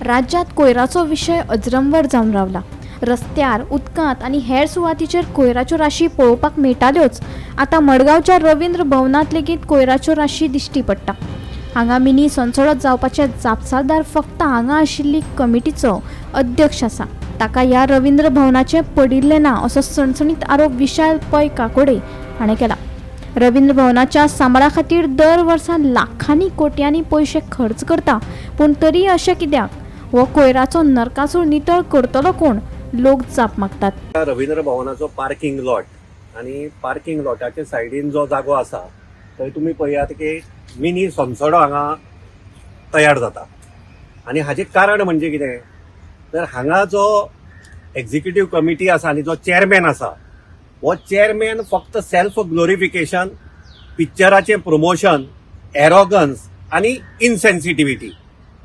राज्यांत कोयराचो विशय अजरंवर जावन रावला. रस्त्यार, उदकांत आनी हेर सुवातीचेर कोयराच्यो राशी पळोवपाक मेळटाल्योच. आतां मडगांवच्या रवींद्र भवनांत लेगीत कोयराच्यो राशी दिश्टी पडटा. हांगा मिनी सोनसडो जावपाचे जापसालदार फक्त हांगा आशिल्ली कमिटीचो अध्यक्ष आसा. ताका ह्या रवींद्र भवनाचें पडिल्लें ना असो सणसणीत आरोप विशाल पै काकोडे हाणें केला. रवींद्र भवनाच्या सांबाळा खातीर दर वर्सा लाखांनी कोट्यांनी पयशे खर्च करता, पूण तरी अशें कित्याक? हो कोयराचो नरकासूर नितळ करतलो कोण? लोक जाप मागतात. रवींद्र भवनाचो पार्किंग लॉट आनी पार्किंग लॉटाच्या सायडीन जो जागो आसा थंय तुमी पळयात की मिनी सोनसडो हांगा तयार जाता. आनी हाजें कारण म्हणजे कितें तर हांगा जो एक्झिक्युटीव कमिटी आसा आनी जो चॅरमॅन आसा हो चॅरमॅन फक्त सेल्फ ग्लोरिफिकेशन, पिक्चराचें प्रमोशन, एरोगन्स आनी इनसेन्सिटिविटी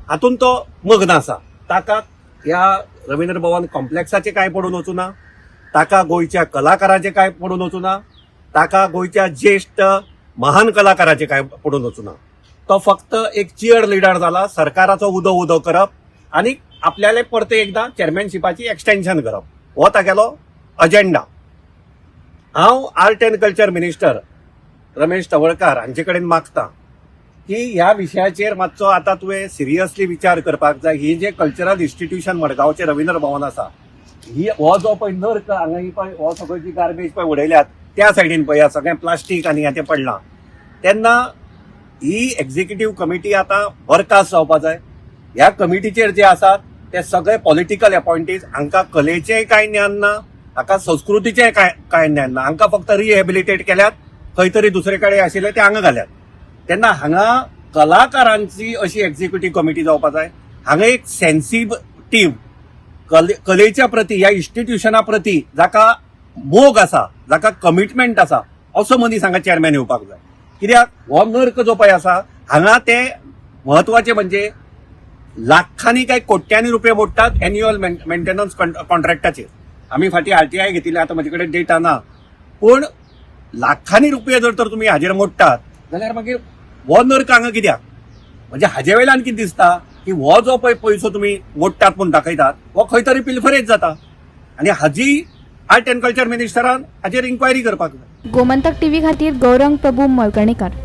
हातूंत तो मग्न आसा. ताका ह्या रवींद्र भवन कॉम्प्लेक्साचें कांय पडून वचूं ना, ताका गोंयच्या कलाकाराचें कांय पडून वचूं ना, ताका गोंयच्या ज्येश्ठ महान कलाकाराचें कांय पडून वचूं ना. तो फक्त एक चियर लिडर जाला. सरकाराचो उदो उदो करप आनी आपल्याले परते एकदां चेअरमॅनशिपाची एक्सटेन्शन करप हो तागेलो अजेंडा. हांव art and culture minister Ramesh Tavalkar हांचे कडेन मागता की ह्या विशयाचेर मातसो आतां तुवें सिरियसली विचार करपाक जाय. ही जे कल्चरल इन्स्टिट्यूशन मडगांवचें रवींद्र भवन आसा, ही हो जो पळय नर्क हांगा ही पळय हो सगळी जी गार्बेज पळय उडयल्यात, त्या सायडीन पळयात सगळें प्लास्टीक आनी हें तें पडलां. तेन्ना ही एक्झिक्युटीव कमिटी आतां बरखास्त जावपा जाय. ह्या कमिटीचेर जे आसात ते सगळे पॉलिटिकल अपॉयंटीज. हांकां कलेचेंय कांय ज्ञान ना, हाका संस्कृतीचेंय कांय ज्ञान ना. हांकां फक्त रिहेबिलिटेट केल्यात, खंय तरी दुसरे कडेन आशिल्ले ते हांगा घाल्यात. तेन्ना हांगा कलाकारांची अशी एक्झिक्युटीव कमिटी जावपा जाय. हांगा एक सेन्सिटीव कलेच्या प्रती, ह्या इन्स्टिट्युशना प्रती जाका मोग आसा, जाका कमिटमेंट आसा, असो मनीस हांगा चेअरमॅन येवपाक जाय. कित्याक हो नर्क जो पळय आसा हांगा, ते म्हत्वाचे म्हणजे लाखांनी काय कोट्यांनी रुपये मोडटात एन्युअल मेंटेनन्स कॉन्ट्रॅक्टाचेर. आमी फाटीं आरटीआय घेतिल्ले, आतां म्हजे कडेन डेटा ना, पूण लाखांनी रुपये जर तर तुमी हाजेर मोडटात जाल्यार मागीर हो नर्क हांगा कित्याक? म्हणजे हाजे वयल्यान कितें दिसता की हो जो पळय पयसो तुमी मोडटात म्हूण दाखयतात हो खंय तरी पिलफरेज जाता आनी हाजी आर्ट अँड कल्चर मिनिस्टरान हाजेर इन्क्वायरी करपाक जाय. गोमंतक टीव्ही खातीर गौरंग प्रभू मळकर्णेकर.